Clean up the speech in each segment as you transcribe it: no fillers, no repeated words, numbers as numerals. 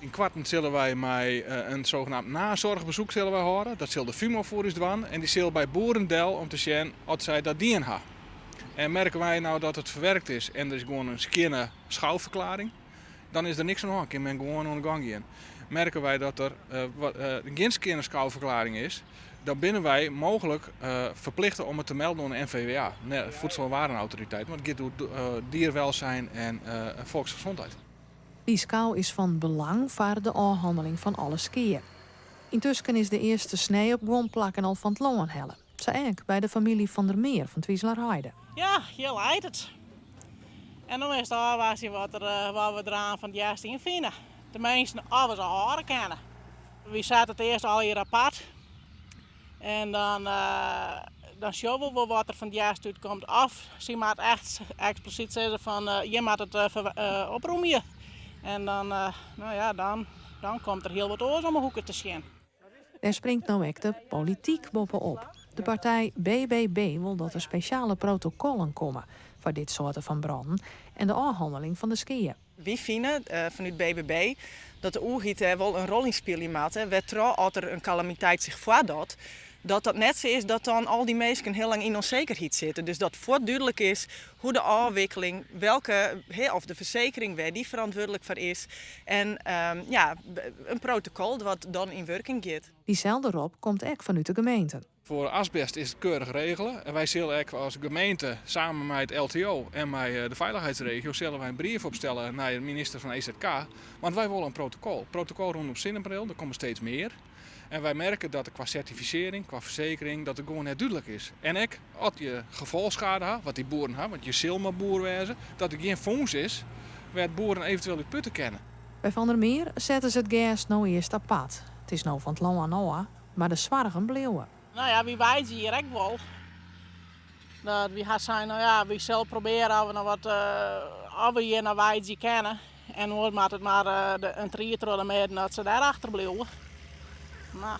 Ynkoarten sille wy mei in zogenaamd nazorgbezoek sille wy hâlde. Dat sil de FUMO foar ús dwaan en dy sil by boeren del om te sjen oft sy dat dien ha. En merke wy no dat it ferwerkt is en der is gewoan in skjinne schouwverklaring, dan is der niks oan de hân, kin men gewoan oan de gong gean. Merke wy dat der gjin skjinne schouwverklaring is, dan binne wy mooglik ferplichte om it te melden oan de NVWA, Voedsel- en Warenautoriteit, want it giet oer dierwelzijn en volksgezondheid. Dy skou is fan belang foar de ôfhanneling fan alle skea. Yntusken is de earste snee op guon plakken al fan it lân helle. Sa ek by de famylje Van der Meer fan Twizelerheide. Ja, hjir leit it. En dan is it ôfwachtsjen wat, der, eh, wat we deraan fan it hjerst yn fine. Teminsten, of we se hâlde kinne. Wy sette it earst allegear apart. En dan, uh, dan sjogge we wol wat der fan it hjerst útkomt. Of sy moat echt eksplisyt sizze fan uh, je moat it uh, opromje. En dan, no ja, dan komt der hiel wat oars om 'e hoeke te sjen. Dêr springt no ek de polityk boppe-op. De partij BBB wol dat der spesjale protokollen komme foar dit soarte fan brannen en de ôfhanneling fan de skea. Wy fine fanút BBB dat de oerheid dêr wol in rol yn spylje moat. Wêrtroch as der in kalamiteit sich foardocht, dat dat net sa is dat dan al dy minsken hiel lang yn onzekerheid sitte. Dus dat fuort dúdlik is hoe de ôfwikkeling, welke, of de fersekering, wêr dy ferantwurdlik foar is. En ja, in protokol wat dan yn wurking giet. Dyselde rop komt ek fanút de gemeente. Foar asbest is it keurich regele en wy sille ek as gemeente samen mei it LTO en mei de Veiligheidsregio sille wy in brief opstelle nei de minister fan EZK, want wy wolle in protokol. Protokol rûnom sinnepanelen, der komme steeds mear. En wy merke dat der kwa sertifisearring, kwa fersekering, dat it gewoan net dúdlik is. En ek as je gefolchskade ha, wat dy boeren ha, want je sil mar boer wêze, dat der gjin fûns is wêr't boeren eventueel út putte kinne. By Van der Meer sette se it gers no earst apart. It is no fan it lân ôf, mar de soargen bliuwe. No ja, wy weidzje hjir ek wol. Dat wy ha sein, no ja, wy sille probearje of we noch wat, of we hjir noch weidzje kinne. En oars moat it mar in tried troch de midden dat se dêr achter bliuwe. Mar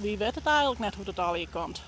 wy witte it eigenlik net hoe't it allegear komt.